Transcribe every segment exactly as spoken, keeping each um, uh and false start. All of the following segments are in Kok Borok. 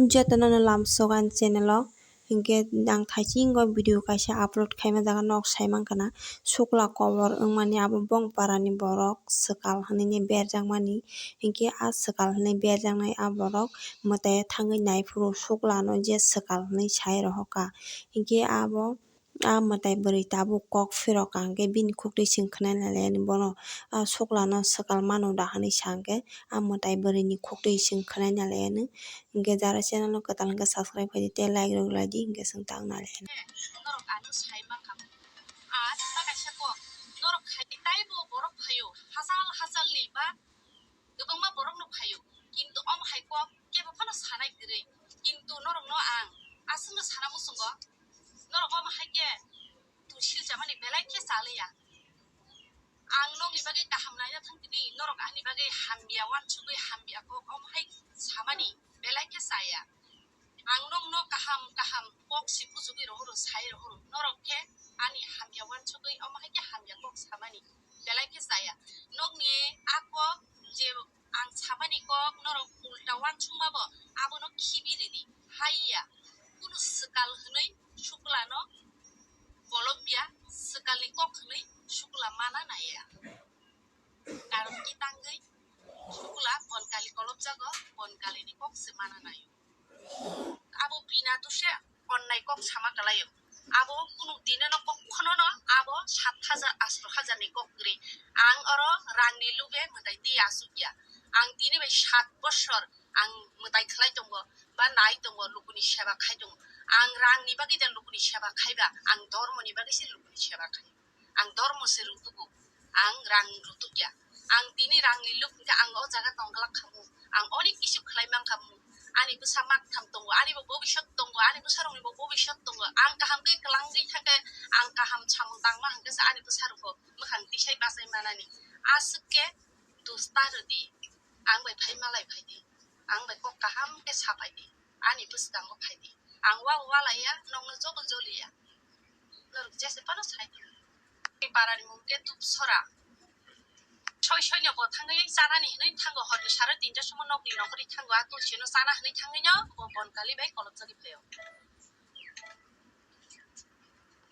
Jotono no lamsok ani channel o, hinkhe ang thaisingo video kaisa upload khaima jaga nok sai mankha na, sukla kobor wngmani abo bongparani borok swkal hinwi berjakmani, hinkhe a swkal hinwi berjaknai a borok mwtai thangwi naiphuru suklano je swkal hinwi sai rohorkha, hinkhe abo a mwtai bwrwi tabuk kok phirok kha, hinkhe bini khuktwi chwng khwnai nai laiyani bono, a suklano swkal mano da hinwi sa hinkhe a mwtai bwrwini khuktwi chwng khwnai nai laiyani. Hinkhe jara channel no kwtal hinkhe subscribe khaidi tei like rok laidi hinkhe chwng tang nai laiyani. Norok ano sai mankha. A ta kaisa kok norok khai taibo borok phaio hachal hachal ni ba kwbangma borok no phaio, kintu omo hai kok kebo phano sanai kwrwi, kintu norok no ang aswk no sana muchungo, norok omo hai khe twi sil chamani belai khe chaliya. Ang nokni bagwi kaham naina thang tini, norok ani bagwi hamya uansugwi hamya kok omo hai samani belai khe chaya. Ang nokno kaham kaham kok si bujugwi rohoro, sai rohoro, norok khe ani hamya uansugwi omo hai khe hamya kok samani belai khe chaya. Nokni a kok je ang samani kok norok ulta uansukma bo abono khibi ridi, haiya kunu swkal hwnwi suklano kolobya, swkalni kok hwnwi sukla mana naiya. Karon ki tangwi sukla bonkali kolobjago, bonkalini kok se mana naio. Abo bina tuse onnai kok sama kalaio. Abo kunu dine no kok khono no abo sat hajar, asto hajar ni kok kwrwi. Ang oro rangni luge mwtai twi asukya. Ang tini bai sat bosor ang mwtai khlai tongo, ba nai tongo, lukuni seba khai tongo. Ang rangni bagwi da lukuni seba khaiba, ang dormoni bagwi se lukuni seba khai. Ang dormo se rutugo, ang rang rutukya. Ang tini rangni luk hinkhe ang o jaga tongglak khamu, ang onek kisu khlai mankhamu. Ani bwsa maktham tongo, ani bo bobisot tongo, ani bwsarokni bo bobisot tongo. Ang kaham khe kwlangwi thangkhe, ang kaham samung tangma hwnkhe se ani bwsarokbo mwkhang tisai bachai manani. Aswk khe dusta rwdi, ang bai phai malai phaidi, ang bai kok kaham khe saphaidi, ani bwskango phaidi. Ang wa walaiya, nokno jobo joliya. Norok jese phano sai di. Ni parani mung khe Tupsora. Soi soino bo thangwi chanani hinwi thango, horni sare tinta somo nokni nokhorwi thango, a tulsino chana hinwi thangwi no bo bonkali bai kolobjagwi phaio.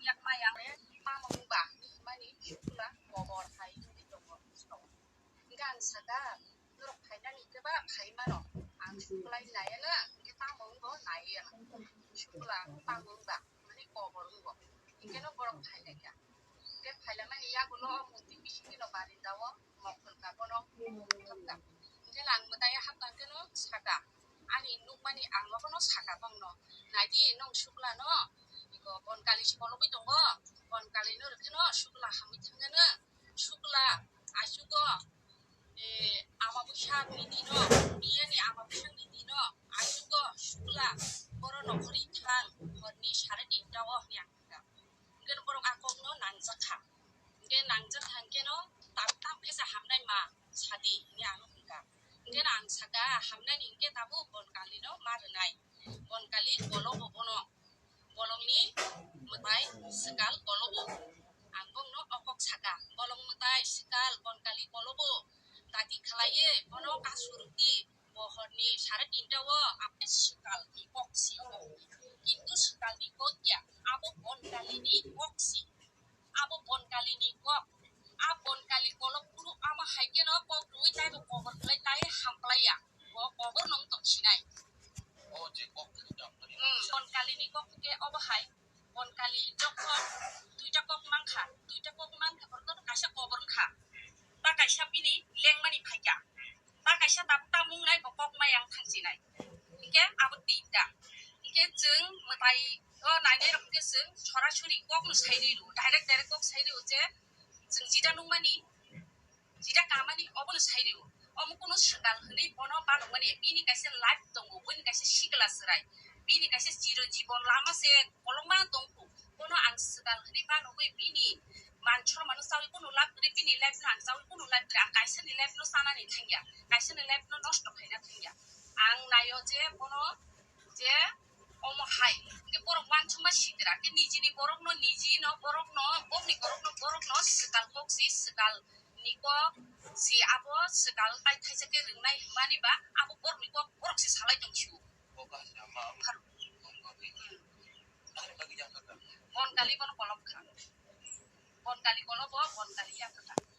Yakma yang tamo wngba hinmani sukla kobor hai wngwi tongo. Hinkhe ang saka, norok phainani hinkhe ba phai mano. Ang suklai naiya na, hinkhe tamo wngbo naiya. Sukla tamo wngba, mani kobor wngbo. Hinkhe no borok phai laikha. Hinkhe phailamani yagulo o murti bisingni no barinda o mokol ka bono thapka. Hinkhe ang mwtai hapkha hinkhe no saka, ani nukmani ang nobono saka bangno. Naidi nwng sukla no, iko bonkali se kolobwi tongo, bonkali no rwkhe no sukla hamwi thangkhe no. Sukla, achugo, eh, ama bwsakni dino, biyani ama bwsakni dino, achugo, sukla, boro nokhorwi thang, horni sare tinta o hwnwi ang kha. Hinkhe borok a kokno nangjak kha. Hinkhe nangjak kha hinkhe no, tam tam khe se hamnai ma sadi hwnwi ano hwn kha. Hinkhe no ang saka, hamnani hinkhe tabuk bonkali no ma rwnai. Bonkali kolobo bono. Bolongni mwtai swkal kolobo. Ang bongno o kok saka. Bolong mwtai swkal bonkali kolobo. Dati khlaiwi bono kasu rwdi. Bo horni sare tinta o abo swkalni kok si obo. Kintu swkalni kok ya. Abo bonkalini kok si. Abo bonkalini kok. A bonkali kolok kunu ama hai kheno kok rwui taibo kobor khlai tai hamplaiya. Bo kobor nong tong sinai. O je kok khe tong tong. Hmm, bonkalini kok khe obo hai. Bonkali jokhon duita kok mankha, duita kok mankha, borok no kaisa kobor wngkha. Ba kaisa bini lengmani phaikha. Ba kaisa tabuk tabuk wngnai bo kok mayang thangsinai. Hinkhe abo tinta. Hinkhe chwng mwtai o nainai rok hinkhe chwng sorasori kokno sai rw, direct direct kok sai rw je chwng jita nukmani, jita kamani obono sai rw. Omo kuno swkal hwnwi bono banukmani bini kaisa life tongo, bini kaisa sikla chwrai, bini kaisa chiro jibon lama se kolokma tongkhu. Bono ang swkal hwnwi banugwi bini man sor mano chawi kunu lab kwrwi, bini life no ang chawi kunu lab kwrwi, ang kaisa ni life no chanani thangya, kaisa ni life no nosto khaina thangya. Ang naio je bono je omo hai, hinkhe borok uansukma sikra, khe nijini borokno, nijino borokno, bokni borokno, borokno swkal kok si, swkal ni kok si, abo swkal tai thaisa khe rwngnai hwnmani ba, abo borokni kok borok se salai tong sio. Bo kaham Kali bono kolok kha. Bon kali kolo bo, bon kali ya kha.